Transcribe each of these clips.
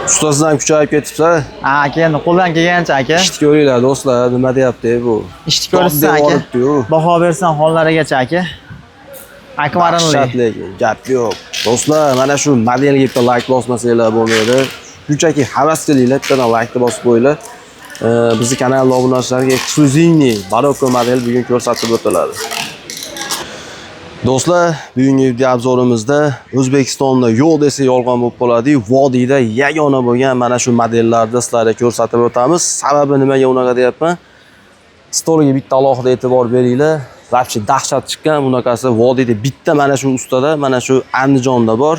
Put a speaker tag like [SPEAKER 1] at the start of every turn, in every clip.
[SPEAKER 1] Ustasidan ham kuchayib ketibsa.
[SPEAKER 2] Ha aka, endi qo'ldan kelgancha aka.
[SPEAKER 1] Ishni ko'ringlar do'stlar, nima deyapti bu?
[SPEAKER 2] Ishni ko'rishsin
[SPEAKER 1] Dod deb
[SPEAKER 2] aka.
[SPEAKER 1] olibdi-yu.
[SPEAKER 2] Baho bersin hollarigacha aka. Akvarinli.
[SPEAKER 1] Dahshat lekin, gap yo'q. Do'stlar, mana shu modelga bitta like bosmasanglar bo'lmaydi. Shunchaki havas qilinglar, bittadan like bosib qo'yinglar. Bizni kanal obunachilariga эксклюзивный barokko model bugun ko'rsatib o'tiladi. Do'stlar, bugungi video обзор imizda O'zbekistonda yo'q desa yolg'on bo'lib qoladi. Vodiyda yagona bo'lgan mana shu modellarni sizlarga ko'rsatib o'tamiz. Sababi nimaga unaqa deyapman? Stoliga bitta alohida e'tibor beringlar. Вообще dahshat chiqqan bunaqasi vodiyda bitta mana shu ustada, mana shu Andijonda bor.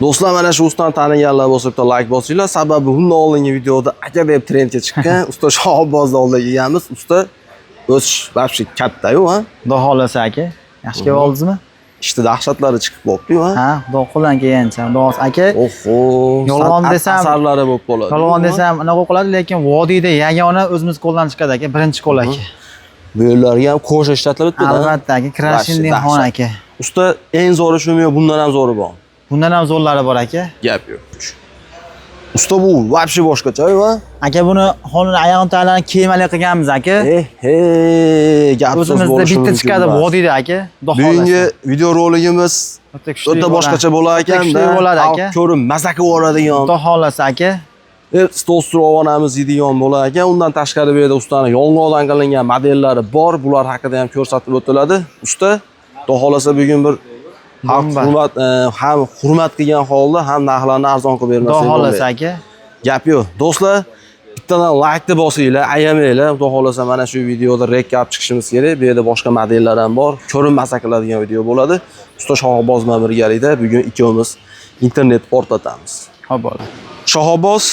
[SPEAKER 1] Do'stlar, mana shu ustani taniganlar bo'lsa bitta like bosinglar. Sababi bundan oldingi videoda aka deb trendga chiqqan usta Shohobozni oldiga kelganmiz. Usta o'sish вообще katta-yu, ha?
[SPEAKER 2] Xudo xohlasa aka. Yaxshi kelib oldingizmi?
[SPEAKER 1] Ishda dahshatlari chiqib bo'libdi-yu, ha?
[SPEAKER 2] Ha, xudo qo'ldan kelgancha. Xudo xohlasa aka.
[SPEAKER 1] Oho,
[SPEAKER 2] Yolg'on
[SPEAKER 1] san'at
[SPEAKER 2] desam-
[SPEAKER 1] asarlari bo'lib qoladi.
[SPEAKER 2] Yolg'on desam anaqa bo'lib qoladi, lekin vodiyda yagona o'zimiz qo'ldan chiqadi aka, birinchi qo'l aka.
[SPEAKER 1] Bu yerlarga ham кожа ishlatilibdi-da.
[SPEAKER 2] Albatta aka, крашеный
[SPEAKER 1] Dahshat.
[SPEAKER 2] Xon aka.
[SPEAKER 1] Usta, eng zo'ri shumi yo bundan ham zo'ri bor?
[SPEAKER 2] Bundan ham zo'rlari bor aka.
[SPEAKER 1] Gap yo'q. Usta, bu вообще boshqacha, ha?
[SPEAKER 2] Aka, buni xonini oyog'ini taglarini kemali qilganmiz aka.
[SPEAKER 1] Eh, hey, gap so'z
[SPEAKER 2] O'zimizda
[SPEAKER 1] bo'lishi
[SPEAKER 2] bitta
[SPEAKER 1] mumkin
[SPEAKER 2] chiqadi
[SPEAKER 1] emas.
[SPEAKER 2] vodiyda aka. Xudo
[SPEAKER 1] Bugungi
[SPEAKER 2] xohlasa.
[SPEAKER 1] video roligimiz
[SPEAKER 2] O'ta kuchli
[SPEAKER 1] o'ta
[SPEAKER 2] bo'ladi.
[SPEAKER 1] boshqacha bo'lar
[SPEAKER 2] O'ta
[SPEAKER 1] ekan.
[SPEAKER 2] kuchli bo'ladi aka.
[SPEAKER 1] Ko'rib maza qilib yuboradigan.
[SPEAKER 2] Xudo xohlasa aka.
[SPEAKER 1] Stol onamiz yeydigan bo'lar ekan. Undan tashqari bu yerda ustani yong'oqdan qilingan modellari bor. Bular haqida ham ko'rsatib o'tiladi. Usta, xudo xohlasa bugun bir xalq
[SPEAKER 2] Bomba.
[SPEAKER 1] hurmat, ham hurmat qilgan holda, ham narxlarni arzon qilib
[SPEAKER 2] Xudo
[SPEAKER 1] bermasak
[SPEAKER 2] xohlasa
[SPEAKER 1] bo'lmaydi.
[SPEAKER 2] Aka.
[SPEAKER 1] Gap yo'q. Do'stlar, bittadan like bosinglar, ayamanglar. Xudo xohlasa mana shu videoda rekap chiqishimiz kerak. Bu yerda boshqa modellar ham bor. Ko'rinmasa qiladigan video bo'ladi. Usta Shohobboz bilan birgalikda bugun ikkovimiz internet portlatamiz.
[SPEAKER 2] Xo'p bo'ladi.
[SPEAKER 1] Shohobboz,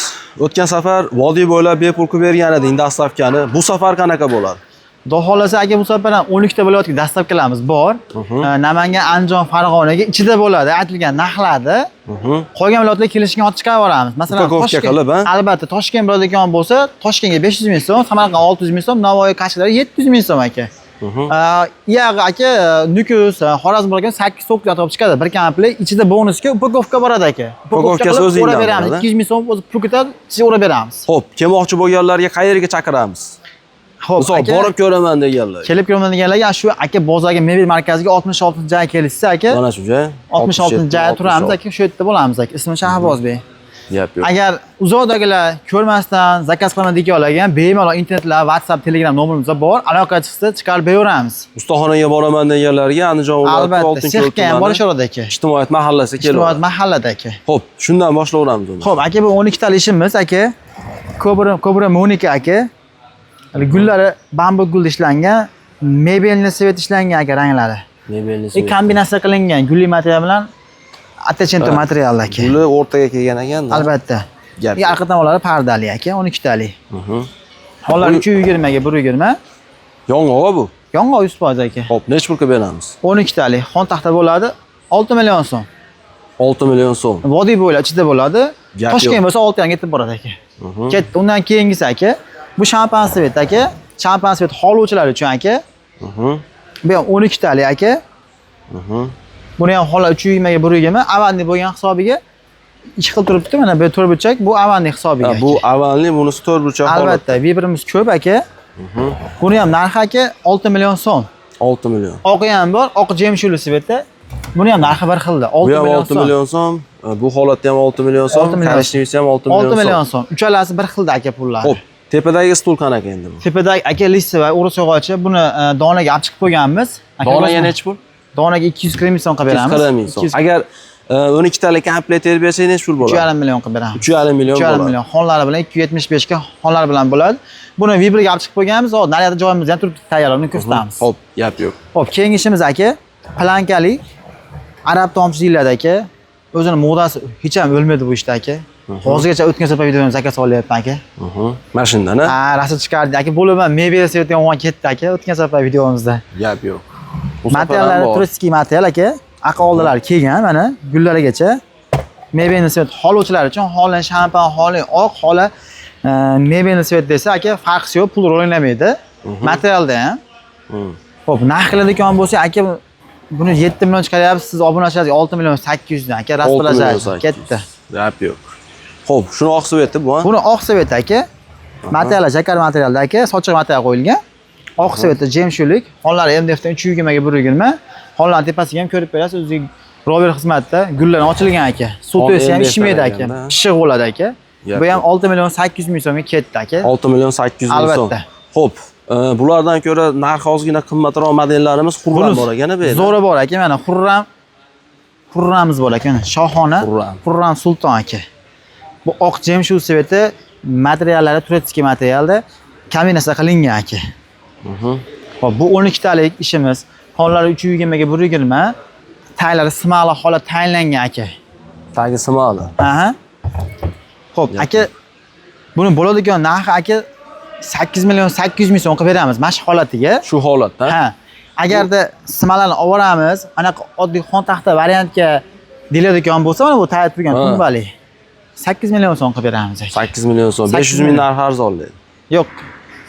[SPEAKER 1] o'tgan safar vodiy bo'ylab bepul qilib bergan eding доставка ni. Bu safar qanaqa bo'ladi?
[SPEAKER 2] Xudo xohlasa aka, bu safar ham 12 ta viloyatga доставка larimiz bor. Namangan, Andijon, Farg'onaga ichida bo'ladi, aytilgan narxlarda. Qolgan viloyatlarga kelishgan ot chiqarib yuboramiz. Masalan,
[SPEAKER 1] Упаковка
[SPEAKER 2] Toshkent,
[SPEAKER 1] qilib, ha?
[SPEAKER 2] Albatta, Toshkent bo'ladigan bo'lsa, Toshkentga 500 ming so'm, Samarqand 600 ming so'm, Navoiy, Qashqadaryo 700 ming so'm aka. Iyag'i aka, Nukus, Xorazm bo'lgan 8-9 atrof chiqadi. Bir komplekt ichida bonusga упаковка boradi aka.
[SPEAKER 1] Упаковка si
[SPEAKER 2] qilib
[SPEAKER 1] o'zingdan
[SPEAKER 2] o'rab beramiz.
[SPEAKER 1] bo'ladi,
[SPEAKER 2] 200 ming so'm o'zi pul ketadi, ichiga o'rab beramiz.
[SPEAKER 1] Xo'p, kelmoqchi bo'lganlarga qayerga chaqiramiz?
[SPEAKER 2] Xo'p,
[SPEAKER 1] Misol,
[SPEAKER 2] aka,
[SPEAKER 1] borib ko'raman deganlar.
[SPEAKER 2] Kelib ko'raman deganlarga shu aka bozorga, mebel markaziga 66 joyga kelishsa aka,
[SPEAKER 1] Mana shu joy.
[SPEAKER 2] 66 joyda turamiz aka, shu yerda bo'lamiz aka. Ismi Shahbozbek.
[SPEAKER 1] Gap yo'q.
[SPEAKER 2] Agar uzoqdagilar ko'rmasdan заказ qilaman deganlarga ham bemalol internetlar, WhatsApp, Telegram nomerimiz bor. Aloqa chiqsa chiqarib beraveramiz.
[SPEAKER 1] Ustaxonaga boraman deganlarga Andijon viloyati
[SPEAKER 2] Albatta,
[SPEAKER 1] Oltinko'l
[SPEAKER 2] sexga ham
[SPEAKER 1] tumani
[SPEAKER 2] borishaveradi aka.
[SPEAKER 1] Ijtimoiyat mahallasiga
[SPEAKER 2] Ijtimoiyat
[SPEAKER 1] kelaveradi.
[SPEAKER 2] mahallada aka.
[SPEAKER 1] Xo'p, shundan boshlayveramiz unda.
[SPEAKER 2] Xo'p, aka, bu 12 tali ishimiz aka. Kobra, Kobra Monika aka. Hali gullari bambuk gulda ishlangan, мебельный цвет ishlangan aka ranglari.
[SPEAKER 1] Mebelni
[SPEAKER 2] И kombinatsiya qilingan gulli material bilan Ottocento material aka.
[SPEAKER 1] Guli o'rtaga kelgan ekan.
[SPEAKER 2] Albatta.
[SPEAKER 1] Gap
[SPEAKER 2] И arqa tomonlari pardali aka, 12 tali. Hollar 320 ga 120.
[SPEAKER 1] Yong'oq bu.
[SPEAKER 2] Yong'oq 100% aka.
[SPEAKER 1] Xo'p, nechi pulga beramiz?
[SPEAKER 2] 12 tali xon taxta bo'ladi, 6 million so'm.
[SPEAKER 1] 6 million so'm.
[SPEAKER 2] Vodiy bo'ylab ichida bo'ladi.
[SPEAKER 1] Gap
[SPEAKER 2] Toshkent
[SPEAKER 1] yo'q.
[SPEAKER 2] bo'lsa 6 yarimga yetib boradi aka. Ketdi. Undan keyingisi aka, bu shampan цвет aka. Shampan цвет xohlovchilar uchun aka. Bu ham 12 tali aka. Buni ham xola 320 ga 120, аванный bo'lgan hisobiga ikki xil turibdi. Mana bu to'rtburchak, bu аванный hisobiga.
[SPEAKER 1] Ha, bu аванный, bunisi to'rtburchak holat.
[SPEAKER 2] Albatta, выбор imiz ko'p aka. Buni ham narxi aka 6 million so'm.
[SPEAKER 1] 6 million.
[SPEAKER 2] Oqi ham bor, oq жемчуг li цвет da. Buni ham narxi bir xilda. 6
[SPEAKER 1] Bu ham
[SPEAKER 2] million
[SPEAKER 1] 6
[SPEAKER 2] so'm.
[SPEAKER 1] Million so'm, bu holatda ham 6 million so'm,
[SPEAKER 2] 6 million.
[SPEAKER 1] коричневый si ham 6 million
[SPEAKER 2] 6 million
[SPEAKER 1] so'm.
[SPEAKER 2] So'm. Uchalasi bir xilda aka pullar.
[SPEAKER 1] Xo'p, tepadagi stul qanaqa endi bu?
[SPEAKER 2] Tepadagi aka листва o'ris yog'ochi, buni donaga olib chiqib qo'yganmiz. Aka,
[SPEAKER 1] Donaga
[SPEAKER 2] rostmi?
[SPEAKER 1] nechi pul?
[SPEAKER 2] Donaga 240 ming so'm qilib beramiz.
[SPEAKER 1] 240 ming so'm.
[SPEAKER 2] 200
[SPEAKER 1] Agar 12 talik komplekt terib bersak nechi pul bo'ladi?
[SPEAKER 2] 3,5 million qilib beramiz.
[SPEAKER 1] 3,5 million
[SPEAKER 2] 3,5
[SPEAKER 1] bo'ladi.
[SPEAKER 2] Million. Xonlari bilan 275 ga xonlar bilan bo'ladi. Buni выбор ga olib chiqib qo'yganmiz. Hozir naryoqda joyimizda ham turibdi tayyor, uni ko'rsatamiz.
[SPEAKER 1] Xo'p, gap yo'q.
[SPEAKER 2] Xo'p, keyingi ishimiz aka, plankali arab tomchi deyiladi aka. O'zini modasi hech ham o'lmaydi bu ishda aka. Hozirgacha o'tgan safar videoni заказ olyapman aka.
[SPEAKER 1] Mashindan, ha?
[SPEAKER 2] Ha, rasm chiqardik aka. Bo'lib mebel цвет yomon ketdi aka o'tgan safar videomizda.
[SPEAKER 1] Gap yo'q. Bu safar ham
[SPEAKER 2] Materiallari
[SPEAKER 1] bor.
[SPEAKER 2] Турецкий material aka. Aqa oldilari kelgan mana gullarigacha. Мебельный цвет xohlovchilar uchun xohlang shampan, xohlang oq, xohla мебельный цвет desa aka, farqi yo'q, pul rol o'ynamaydi. Materialda ham. Xo'p, narx qiladigan bo'lsa aka, buni 7 million chiqaryapsiz, siz obunachilarga 6 million 800 dan aka,
[SPEAKER 1] 6 million
[SPEAKER 2] расположение
[SPEAKER 1] 800.
[SPEAKER 2] Ketdi.
[SPEAKER 1] Gap yo'q. Xo'p, shuni oq цвет i bu. Ha?
[SPEAKER 2] Buni oq цвет aka. Materiali jakar materialda aka, sochiq material qo'yilgan. Oq цвет da jemshulik, xonalari MDFdan 320 ga 120. Xonalarning tepasiga ham ko'rib berasiz, o'ziga rover xizmatda gullar ochilgan aka. Suv
[SPEAKER 1] Xon
[SPEAKER 2] to'ysa ham
[SPEAKER 1] MDF
[SPEAKER 2] ishmaydi aka.
[SPEAKER 1] ekanda.
[SPEAKER 2] Pishiq bo'ladi aka.
[SPEAKER 1] Gap
[SPEAKER 2] Bu ham
[SPEAKER 1] yo'q.
[SPEAKER 2] 6 million 800 ming so'mga ketdi aka.
[SPEAKER 1] 6 million 800 ming so'm.
[SPEAKER 2] Albatta.
[SPEAKER 1] Xo'p, bulardan ko'ra narxi ozgina qimmatroq modellarimiz Hurram bor ekan bu yerda.
[SPEAKER 2] Zo'ri bor aka, mana Hurram. Hurramimiz bor aka, mana shohona.
[SPEAKER 1] Hurram.
[SPEAKER 2] Hurram Sulton aka. Bu oq jemshu цвет i, materiallari турецкий materialda kombinatsiya qilingan aka. Xo'p, bu 12 talik ishimiz. Xonalari 320 ga 120. Taglari smala holat tayinlangan aka.
[SPEAKER 1] Tagi smali.
[SPEAKER 2] Aha. Xo'p, aka, buni bo'ladigan narxi aka 8 million 800 ming so'm qilib beramiz mana shu holatiga.
[SPEAKER 1] Shu holatda.
[SPEAKER 2] Ha. Agarda smalarni olib boramiz, anaqa oddiy xon taxta variantga deyiladigan bo'lsa, mana bu tayyor turgan tumbali 8 million so'm qilib beramiz aka.
[SPEAKER 1] 8 million so'm. 500 ming
[SPEAKER 2] million.
[SPEAKER 1] narxi arzonlaydi.
[SPEAKER 2] Yo'q,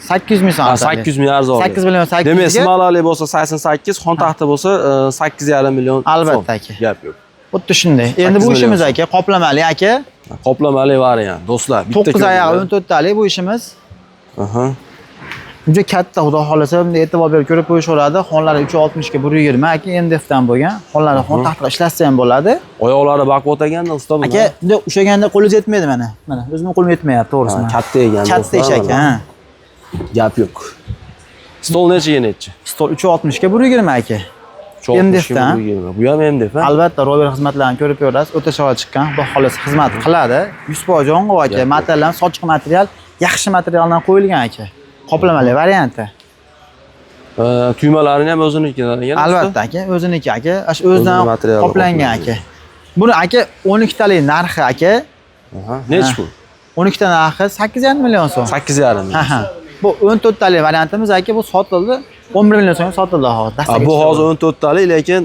[SPEAKER 2] 800 ming so'm.
[SPEAKER 1] Ha,
[SPEAKER 2] arzon.
[SPEAKER 1] 800 ming arzonlaydi.
[SPEAKER 2] 8 million 800
[SPEAKER 1] Demak,
[SPEAKER 2] ga
[SPEAKER 1] smalali bo'lsa 88, xon taxta bo'lsa 8,5 million so'm.
[SPEAKER 2] Albatta aka.
[SPEAKER 1] Gap yo'q.
[SPEAKER 2] Xuddi shunday. Endi bu
[SPEAKER 1] 8 million
[SPEAKER 2] ishimiz aka, qoplamali aka.
[SPEAKER 1] Qoplamali variant, do'stlar. Bitta
[SPEAKER 2] 9 oyog'i
[SPEAKER 1] ko'ringlar.
[SPEAKER 2] 14 talik bu ishimiz.
[SPEAKER 1] Aha.
[SPEAKER 2] Juda katta, xudo xohlasa, bunday e'tibor berib ko'rib qo'yishaveradi. Xonalari 360 ga 120 aka, MDFdan bo'lgan. Xonalari xon taxta ishlatsa ham bo'ladi.
[SPEAKER 1] Oyoqlari baquvvat ekanda usta buni.
[SPEAKER 2] Aka, bunday ushlaganda qo'lingiz yetmaydi mana. Mana o'zimning qo'lim yetmayapti, to'g'risi.
[SPEAKER 1] Ha,
[SPEAKER 2] Mana.
[SPEAKER 1] katta ekan.
[SPEAKER 2] Katta ish
[SPEAKER 1] do'stlar,
[SPEAKER 2] aka,
[SPEAKER 1] mana.
[SPEAKER 2] ha.
[SPEAKER 1] Gap yo'q. Stol nechiga nechi?
[SPEAKER 2] Stol 360 ga 120 aka.
[SPEAKER 1] 360
[SPEAKER 2] MDF dan.
[SPEAKER 1] 120. Bu ham MDF, ha?
[SPEAKER 2] Albatta, rover xizmatlarini ko'rib ko'rasiz. O'ta chiroyli chiqqan. Xudo xohlasa xizmat qiladi. 100% yong'oq aka.
[SPEAKER 1] Gap yo'q.
[SPEAKER 2] Material ham sochiq material, yaxshi materialdan qo'yilgan aka. Qoplamali varianti.
[SPEAKER 1] Tuymalarini ham o'ziniki ekan.
[SPEAKER 2] Albatta aka, o'ziniki aka. Shu o'zidan
[SPEAKER 1] O'zini materiali
[SPEAKER 2] qoplangan
[SPEAKER 1] qoplangan.
[SPEAKER 2] aka. Buni aka 12 talik narxi aka,
[SPEAKER 1] Aha. Nechi pul?
[SPEAKER 2] 12 ta narxi 8,5 million so'm.
[SPEAKER 1] 8,5 million.
[SPEAKER 2] Ha ha. Bu 14 talik variantimiz aka, bu sotildi. 11 million so'mga sotildi hozir.
[SPEAKER 1] Ha,
[SPEAKER 2] Dastaga
[SPEAKER 1] bu
[SPEAKER 2] chiqdi.
[SPEAKER 1] hozir 14 talik, lekin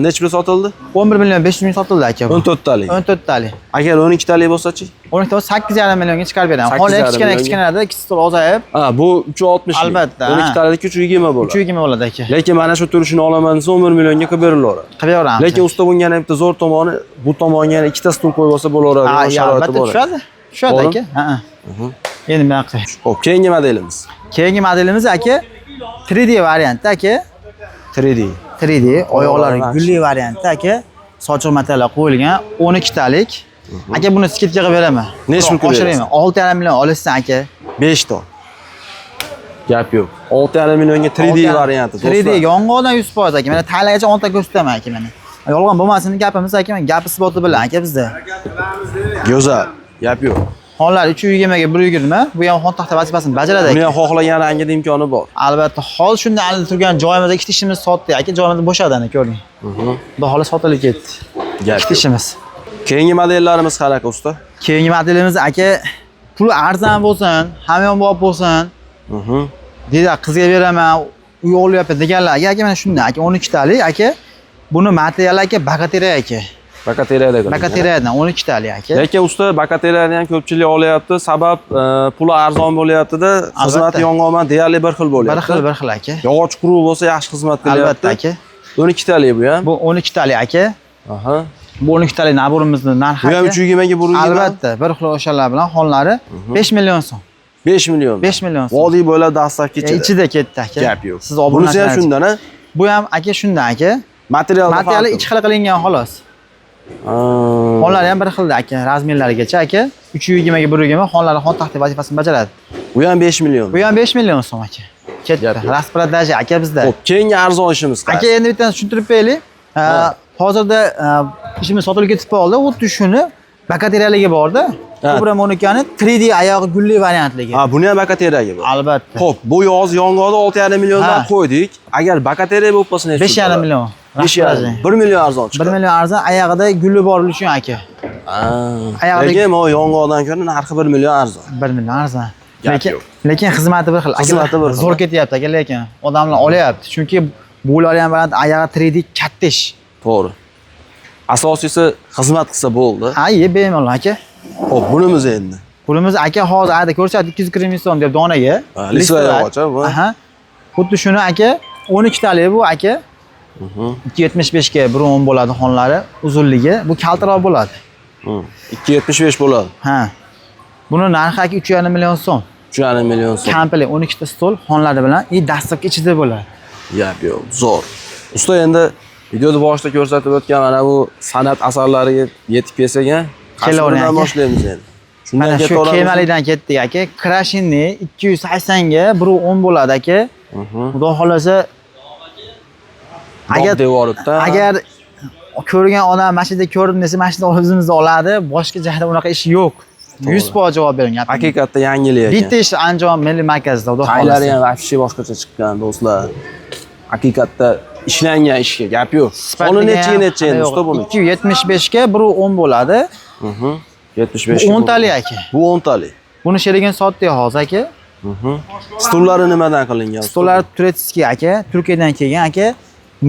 [SPEAKER 1] nechi pul sotildi?
[SPEAKER 2] 11 million 500 ming sotildi aka bu.
[SPEAKER 1] 14 talik.
[SPEAKER 2] 14 talik.
[SPEAKER 1] Agar 12 talik bo'lsa-chi?
[SPEAKER 2] 12 ta 8,5 millionga chiqarib beramiz.
[SPEAKER 1] 8,5
[SPEAKER 2] Hozir kichkina
[SPEAKER 1] millionga.
[SPEAKER 2] kichkinalarda ikki stol ozayib
[SPEAKER 1] Ha, bu 360 ming.
[SPEAKER 2] Albatta,
[SPEAKER 1] 12
[SPEAKER 2] ha.
[SPEAKER 1] talik 320 bo'ladi.
[SPEAKER 2] 320 bo'ladi aka.
[SPEAKER 1] Lekin mana shu turishini olaman desa 11 millionga qilib berilaveradi.
[SPEAKER 2] Qilib beramiz.
[SPEAKER 1] Lekin usta bunga yana bitta zo'r tomoni, bu tomonga yana ikkita stul qo'yib olsa bo'laveradi.
[SPEAKER 2] Ha,
[SPEAKER 1] Sharoiti
[SPEAKER 2] albatta
[SPEAKER 1] bor.
[SPEAKER 2] tushadi. Tushadi
[SPEAKER 1] To'g'rimi?
[SPEAKER 2] aka. Ha. Ha. Endi bunaqa.
[SPEAKER 1] Xo'p, keyingi modelimiz
[SPEAKER 2] Keyingi modelimiz aka 3D variantda aka.
[SPEAKER 1] 3D.
[SPEAKER 2] 3D oyoqlari
[SPEAKER 1] Oyoqlari
[SPEAKER 2] gulli variantda aka. Sochiq materiallar qo'yilgan 12 talik. Aka, buni скидка qilib beraman.
[SPEAKER 1] Nechi pul qilib
[SPEAKER 2] Oshirayman. 6,5 million olishsin aka.
[SPEAKER 1] 5 ton. Gap yo'q. 6,5 millionga 3D varianti
[SPEAKER 2] 3D
[SPEAKER 1] do'stlar.
[SPEAKER 2] yong'oqdan 100% aka. Mana taylagacha o'nta ko'rsataman aka mana. Yolg'on bo'lmasin gapimiz aka, mana gap isboti bilan aka bizda.
[SPEAKER 1] Go'zal. Gap yo'q.
[SPEAKER 2] Xonlar 320 ga 120, bu ham xon taxta vazifasini bajaradi
[SPEAKER 1] Buni
[SPEAKER 2] aka.
[SPEAKER 1] ham xohlagan rangida imkoni bor.
[SPEAKER 2] Albatta, hozir shunday alda turgan joyimizda ikkita ishimiz sotdik aka, joyimiz bo'shadi ana ko'ring. Xudo xohlasa sotilib ketdi.
[SPEAKER 1] Gap
[SPEAKER 2] Ikkita
[SPEAKER 1] yo'q.
[SPEAKER 2] ishimiz.
[SPEAKER 1] Keyingi modellarimiz qanaqa usta?
[SPEAKER 2] Keyingi modelimiz aka, puli arzon bo'lsin, hamyonbop bo'lsin, deydi, qizga beraman, uy olyapti deganlarga aka mana shunday aka 12 talik aka. Buni materiali aka bakateriya aka.
[SPEAKER 1] Bakateriyada qilingan.
[SPEAKER 2] Bakateriyadan 12 talik aka.
[SPEAKER 1] Lekin usta bakateriyani ham ko'pchilik olyapti. Sabab puli arzon bo'lyapti-da, xizmati yong'oqman deyarli bir xil bo'lyapti.
[SPEAKER 2] Bir xil, bir xil aka.
[SPEAKER 1] Yog'och quruq bo'lsa yaxshi xizmat qilyapti.
[SPEAKER 2] Albatta aka.
[SPEAKER 1] 12 talik bu ham.
[SPEAKER 2] Bu 12 talik aka.
[SPEAKER 1] Aha.
[SPEAKER 2] Bu 12 talik набор imizni narxi
[SPEAKER 1] Bu ham
[SPEAKER 2] aka.
[SPEAKER 1] 320 ga 120.
[SPEAKER 2] Albatta, bir xil o'shalar bilan xonlari 5 million so'm.
[SPEAKER 1] 5 million.
[SPEAKER 2] 5 million so'm.
[SPEAKER 1] Vodiy bo'ylab доставка ichida.
[SPEAKER 2] Ichida ketdi aka.
[SPEAKER 1] Gap yo'q.
[SPEAKER 2] Siz
[SPEAKER 1] Bunisi ham
[SPEAKER 2] obunachilar.
[SPEAKER 1] shundan, ha?
[SPEAKER 2] Bu ham aka shundan aka.
[SPEAKER 1] Material
[SPEAKER 2] Materiali ikki xil qilingan xolos. Xonlari ham bir xilda aka, размер larigacha aka. 320 ga 120 xonlari xon taxta vazifasini bajaradi.
[SPEAKER 1] Bu ham 5 million.
[SPEAKER 2] Bu ham 5 million so'm aka. Ketdi.
[SPEAKER 1] Gap yo'q.
[SPEAKER 2] Распродажа aka bizda.
[SPEAKER 1] Xo'p, keyingi arzon ishimiz
[SPEAKER 2] Aka,
[SPEAKER 1] qaysi?
[SPEAKER 2] endi bittasini tushuntirib beraylik.
[SPEAKER 1] Ha.
[SPEAKER 2] Hozirda ishimiz sotilib ketib qoldi. Xuddi shuni bakateriyaligi borda.
[SPEAKER 1] Ha.
[SPEAKER 2] Cobra 12ni 3D oyog'i gulli variantligi.
[SPEAKER 1] Ha, buni ham bakateriyagi bor.
[SPEAKER 2] Albatta.
[SPEAKER 1] Xo'p, bu yoz yong'oqni 6,5 milliondan
[SPEAKER 2] Ha.
[SPEAKER 1] qo'ydik. Agar bakateriya bo'lib qolsa necha?
[SPEAKER 2] 5,5 million.
[SPEAKER 1] 5,5. 1 million arzon
[SPEAKER 2] 1
[SPEAKER 1] chiqadi.
[SPEAKER 2] million arzon, oyog'ida guli bor uchun aka.
[SPEAKER 1] Ha. Lekin bu yong'oqdan ko'ra narxi 1 million arzon.
[SPEAKER 2] 1 million arzon.
[SPEAKER 1] Gap
[SPEAKER 2] Lekin
[SPEAKER 1] yo'q.
[SPEAKER 2] lekin xizmati bir xil. Aka,
[SPEAKER 1] Xizmati bir xil.
[SPEAKER 2] Zo'r ketyapti aka, lekin odamlar olyapti. Chunki bular ham variant oyog'i 3D katta ish.
[SPEAKER 1] To'g'ri. Asosiysi xizmat qilsa bo'ldi.
[SPEAKER 2] Ha, ye bemalol aka.
[SPEAKER 1] Xo'p, bunimiz endi.
[SPEAKER 2] Pulimiz aka hozir ayda ko'rsatdi 240 ming so'm deb donaga.
[SPEAKER 1] Ha, листва yog'och, ha, bu?
[SPEAKER 2] Aha. Xuddi shuni aka 12 talik bu aka. 2.75 ga 1.10 bo'ladi xonlari uzunligi. Bu kaltaroq bo'ladi.
[SPEAKER 1] 2.75 bo'ladi.
[SPEAKER 2] Ha. Buni narxi aka 3,5 million so'm.
[SPEAKER 1] 3,5 million so'm.
[SPEAKER 2] Komplekt 12 ta stol xonalari bilan и доставка ichida bo'ladi.
[SPEAKER 1] Gap yo'q, zo'r. Usta, endi videoda boshida ko'rsatib o'tgan mana bu san'at asarlariga yetib kelsak, a?
[SPEAKER 2] Kelavering
[SPEAKER 1] Qaysi biridan
[SPEAKER 2] aka.
[SPEAKER 1] boshlaymiz endi? Shundan
[SPEAKER 2] Mana shu
[SPEAKER 1] ketaveramiz.
[SPEAKER 2] kemalikdan ketdik aka. Крашеный 280 ga 1.10 bo'ladi aka. Xudo xolasa,
[SPEAKER 1] Agar
[SPEAKER 2] agar
[SPEAKER 1] devoribda.
[SPEAKER 2] agar ko'rgan odam mana shu yerda ko'rdim desa, mana shu yerda o'zimizda oladi. Boshqa joyda unaqa ish yo'q. 100% javob bering gapimga.
[SPEAKER 1] Haqiqatda yangilik ekan.
[SPEAKER 2] Bitta ish Andijon milliy markazida, xudo
[SPEAKER 1] Taylari
[SPEAKER 2] xohlasa.
[SPEAKER 1] ham вообще boshqacha chiqqan, do'stlar. Haqiqatda ishlangan ishga gap yo'q. Soni nechiga necha endi, usta, buni?
[SPEAKER 2] 275 ga 1.10 bo'ladi.
[SPEAKER 1] 75.
[SPEAKER 2] Bu 10 talik aka.
[SPEAKER 1] Bu 10 talik.
[SPEAKER 2] Buni sherigini sotdik hozir aka.
[SPEAKER 1] Stullari nimadan qilingan?
[SPEAKER 2] Stollar турецкий aka, Turkiyadan kelgan aka.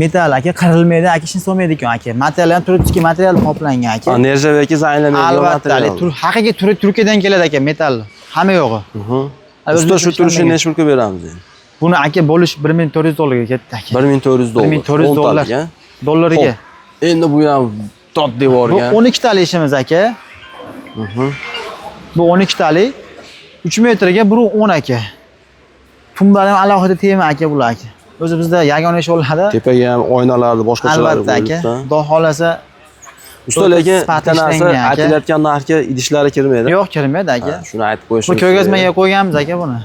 [SPEAKER 2] Metall aka, qirilmaydi aka, hech solmaydi ekan aka. Material ham турецкий material qoplangan aka.
[SPEAKER 1] Ha, нержавейка zaylamaydigan
[SPEAKER 2] Albatta,
[SPEAKER 1] material.
[SPEAKER 2] Haqiqiy Turkiyadan keladi aka metall. Hamma yo'g'i.
[SPEAKER 1] Usta, shu turishini necha pulga beramiz endi?
[SPEAKER 2] Buni aka bo'lish 1400 dollarga ketdi aka.
[SPEAKER 1] 1400 dollar.
[SPEAKER 2] 1400 dollar.
[SPEAKER 1] 10 talik, a?
[SPEAKER 2] Dollariga.
[SPEAKER 1] Xo'p, endi bu ham dod
[SPEAKER 2] Bu
[SPEAKER 1] devorgan.
[SPEAKER 2] 12 tali ishimiz aka. Bu 12 tali 3 metrga 1.10 aka. Tumbar ham alohida tema aka bular aka. O'zi bizda yagona ish bo'ladi.
[SPEAKER 1] Tepaga ham oynalarni boshqachalari
[SPEAKER 2] Albatta aka.
[SPEAKER 1] qo'yilibdi.
[SPEAKER 2] Xudo xolasa.
[SPEAKER 1] Usta, lekin
[SPEAKER 2] Sifatli
[SPEAKER 1] bitta narsa,
[SPEAKER 2] ishlangan aka.
[SPEAKER 1] aytilayotgan narxga idishlari kirmaydi.
[SPEAKER 2] Yo'q, kirmaydi aka.
[SPEAKER 1] Ha, shuni aytib qo'yishimiz
[SPEAKER 2] Bu ko'rgazmaga qo'yganmiz aka buni.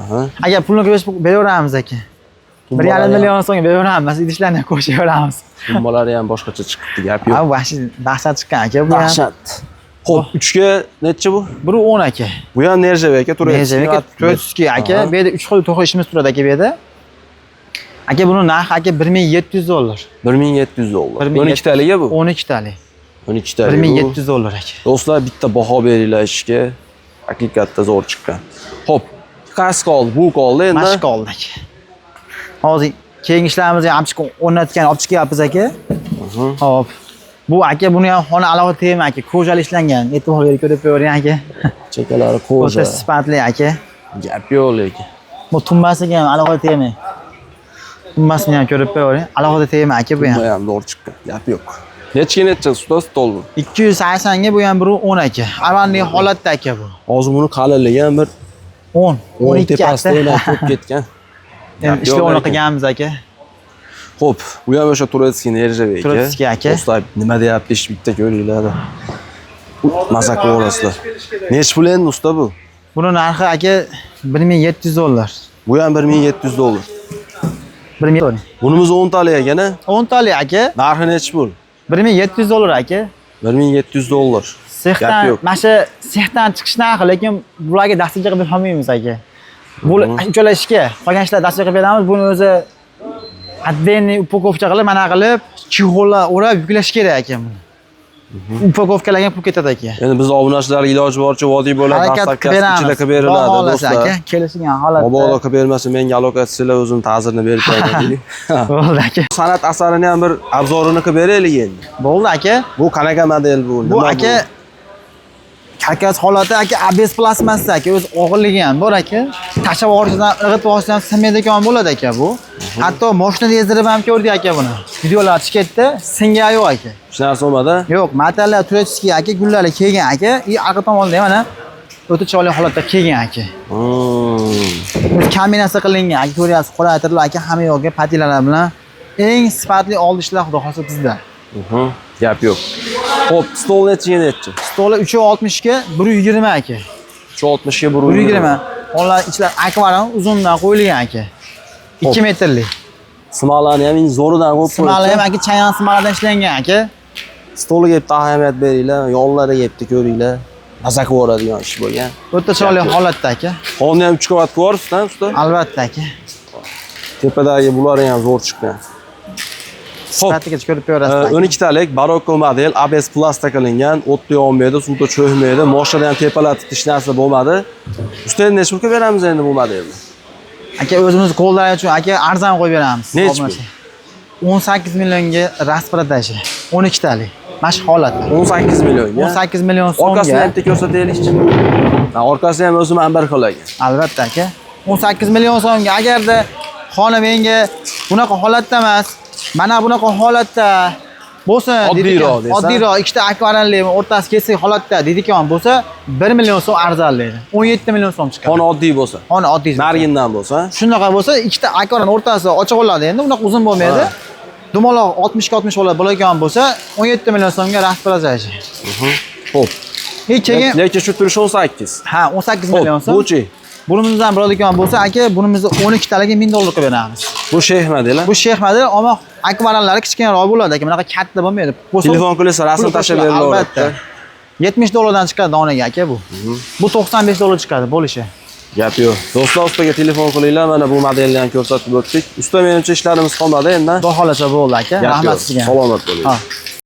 [SPEAKER 1] Aha.
[SPEAKER 2] Agar pulni qo'yib beraveramiz aka. 1,5 million so'mga beraveramiz, idishlarni ham qo'shaveramiz.
[SPEAKER 1] Tumbalari ham boshqacha chiqibdi, gap yo'q.
[SPEAKER 2] Ha, vahshiy dahshat chiqqan aka bu ham.
[SPEAKER 1] Dahshat. Xo'p, 3 ga necha bu?
[SPEAKER 2] 1.10 aka.
[SPEAKER 1] Bu ham нержавейка, турецкий.
[SPEAKER 2] Нержавейка турецкий aka. Bu yerda 3 xil to'qi ishimiz turadi aka bu yerda. Aka, buni narxi aka 1700 dollar.
[SPEAKER 1] 1700 dollar.
[SPEAKER 2] 1700.
[SPEAKER 1] 12 taliga bu.
[SPEAKER 2] 12 tali.
[SPEAKER 1] 12 tali.
[SPEAKER 2] 1700 dollar aka.
[SPEAKER 1] Do'stlar, bitta baho beringlar ishga. Haqiqatda zo'r chiqqan. Xo'p, qaysi qoldi? Bu qoldi endi.
[SPEAKER 2] Mana shu qoldi aka. Hozir keyingi ishlarimizni ham olib chiqib o'rnatgan olib chiqyapmiz aka. Hop. Bu aka, buni ham xona alohida tema aka, кожа li ishlangan. E'tibor berib ko'rib ko'ring aka.
[SPEAKER 1] Chekalari кожа.
[SPEAKER 2] O'ta sifatli aka.
[SPEAKER 1] Gap yo'q lekin.
[SPEAKER 2] Bu tumbasiga ham alohida tema. Tumbasini ham ko'rib ko'ring. Alohida tema aka bu ham.
[SPEAKER 1] Bu ham zo'r chiqqan. Gap yo'q. Nechiga necha, usta, stol bu?
[SPEAKER 2] 280 ga bu ham 1.10 aka. Avvalgi holatda aka bu.
[SPEAKER 1] Hozir buni qalinligi ham bir
[SPEAKER 2] 10,
[SPEAKER 1] 10
[SPEAKER 2] 12
[SPEAKER 1] tepasida
[SPEAKER 2] aka.
[SPEAKER 1] o'ynab ko'p ketgan.
[SPEAKER 2] Endi ishlovini qilganmiz aka.
[SPEAKER 1] Xo'p, bu ham o'sha турецкий нержавейка.
[SPEAKER 2] Турецкий aka.
[SPEAKER 1] Do'stlar, nima deyapti, ish bitta ko'ringlar. Maza qilasizlar. Nechi pul endi, usta, bu?
[SPEAKER 2] Buni narxi aka 1700 dollar.
[SPEAKER 1] Bu ham 1700 dollar.
[SPEAKER 2] 1000 dollar.
[SPEAKER 1] Bunimiz 10 talik ekan, a?
[SPEAKER 2] 10 talik aka.
[SPEAKER 1] Narxi nechi pul?
[SPEAKER 2] 1700 dollar aka.
[SPEAKER 1] 1700 dollar. Gap
[SPEAKER 2] Sexdan,
[SPEAKER 1] yo'q.
[SPEAKER 2] mana shu sexdan chiqish narxi, lekin bularga доставка qilib berolmaymiz aka. Bu uchala ishga, qolgan ishlar доставка qilib beramiz. Buni o'zi отдельный упаковка qilib, mana qilib, чехол lar o'rab yuklash kerak aka buni. Упаковка larga pul ketadi aka.
[SPEAKER 1] Endi biz obunachilarga iloji boricha vodiy bo'ladi,
[SPEAKER 2] Harakat qilib
[SPEAKER 1] доставка si
[SPEAKER 2] beramiz.
[SPEAKER 1] ichida qilib beriladi,
[SPEAKER 2] Xudo xohlasa
[SPEAKER 1] do'stlar.
[SPEAKER 2] aka, kelishgan holatda.
[SPEAKER 1] Mabodo qilib bermasa, menga aloqa etsanglar, o'zim ta'zirini berib qo'yaman deylik.
[SPEAKER 2] Bo'ldi aka.
[SPEAKER 1] San'at asarini ham bir обзор ini qilib beraylik endi.
[SPEAKER 2] Bo'ldi aka.
[SPEAKER 1] Bu qanaqa model bu?
[SPEAKER 2] Bu
[SPEAKER 1] Nima
[SPEAKER 2] aka karkas holati aka, ABS plastmassa aka, o'z og'irligi ham bor aka. Tashlab yuborishdan, irg'itib yuborishdan ham sinmaydigan bo'ladi aka bu. Hatto mashinada ezdirib ham ko'rdik aka buni. Videolar chiqib ketdi, singan yo'q aka.
[SPEAKER 1] Hech narsa bo'lmadi.
[SPEAKER 2] Yo'q, materiallar турецкий aka, gullari kelgan aka, и arqa tomonda ham mana o'ta chiroyli holatda kelgan aka. O'zi kombinatsiya qilingan aka, ko'ryapsiz, quraytirlar aka, hamma yo'g'i patilalar bilan eng sifatli oldi ishlar xudo xohlasa bizda.
[SPEAKER 1] Gap yo'q. Xo'p, stol nechiga nechi?
[SPEAKER 2] Stoli 360 ga 120 aka.
[SPEAKER 1] 360 ga
[SPEAKER 2] 120. Onlar ichlar akvarium uzundan qo'yilgan aka. 2 metrlik.
[SPEAKER 1] Simalarni ham eng zo'ridan qo'yib
[SPEAKER 2] Simalar ham
[SPEAKER 1] qo'yibdi.
[SPEAKER 2] aka chayon simalardan ishlangan aka.
[SPEAKER 1] Stoliga bitta ahamiyat beringlar, yonlariga bitta ko'ringlar. Maza qilib yuboradigan ish bo'lgan.
[SPEAKER 2] O'ta chiroyli holatda aka.
[SPEAKER 1] Xonni ham 3 qavat qilib usta.
[SPEAKER 2] Albatta aka.
[SPEAKER 1] Tepadagi bulari ham zo'r chiqqan. Xo'p,
[SPEAKER 2] Sifatigacha ko'rib ko'rasiz.
[SPEAKER 1] 12 talik barokko model ABS plasta qilingan, o'tda yonmaydi, suvda cho'kmaydi, moshinada ham tepalatib hech narsa bo'lmadi. Usta, endi necha pulga beramiz endi bu modelni?
[SPEAKER 2] Aka, o'zimiz qo'llar uchun aka arzon qo'yib beramiz.
[SPEAKER 1] Nechi pul?
[SPEAKER 2] 18 millionga распродажа. 12 talik. Mana shu holatda.
[SPEAKER 1] 18 millionga.
[SPEAKER 2] 18 million
[SPEAKER 1] Orqasini
[SPEAKER 2] so'mga.
[SPEAKER 1] ham bitta ko'rsataylikchi. Ha, orqasi ham o'zi ham bir xil ekan.
[SPEAKER 2] Albatta aka. 18 million so'mga agarda xona menga bunaqa holatda emas, mana bunaqa holatda Bo'lsa,
[SPEAKER 1] Oddiyroq
[SPEAKER 2] deydigan,
[SPEAKER 1] desa?
[SPEAKER 2] Oddiyroq, ikkita akvarilli o'rtasi kesik holatda deydigan bo'lsa, 1 million so'm arzonlaydi. 17 million so'm chiqadi.
[SPEAKER 1] Xona oddiy bo'lsa.
[SPEAKER 2] Xona oddiy.
[SPEAKER 1] Narigindan bo'lsa.
[SPEAKER 2] Shunaqa bo'lsa, ikkita akvarin o'rtasi ochiq bo'ladi endi, unaqa uzun bo'lmaydi.
[SPEAKER 1] Ha.
[SPEAKER 2] Dumaloq 60 ga 60 bo'ladi bo'ladigan bo'lsa, 17 million so'mga распродажа.
[SPEAKER 1] Xo'p.
[SPEAKER 2] И keyin
[SPEAKER 1] Lekin shu turishi 18.
[SPEAKER 2] Ha, 18
[SPEAKER 1] Xo'p,
[SPEAKER 2] million so'm.
[SPEAKER 1] buchi?
[SPEAKER 2] Bunimizdan bo'ladigan bo'lsa, aka, bunimizni 12 taligi 1000 dollar qilib beramiz.
[SPEAKER 1] Bu shehma deylar.
[SPEAKER 2] Bu shehmada, ammo akvarellar kichkinaroq bo'ladi, aka, bunaqa katta bo'lmaydi. Bo'lsa-
[SPEAKER 1] Telefon qilsa rasm
[SPEAKER 2] puli
[SPEAKER 1] tashlab
[SPEAKER 2] qo'shiladi,
[SPEAKER 1] berilaveradi.
[SPEAKER 2] albatta. 70 dollardan chiqadi donaga aka bu. Bu 95 dollar chiqadi bo'lishi.
[SPEAKER 1] Gap yo'q. Do'stlar, ustaga telefon qilinglar. Mana bu modelni ham ko'rsatib o'tdik. Usta, menimcha ishlarimiz qolmadi endi.
[SPEAKER 2] Xudo xolasa bo'ldi aka.
[SPEAKER 1] Gap
[SPEAKER 2] Rahmat
[SPEAKER 1] yo'q.
[SPEAKER 2] sizga.
[SPEAKER 1] Salomat bo'ling.
[SPEAKER 2] Ha.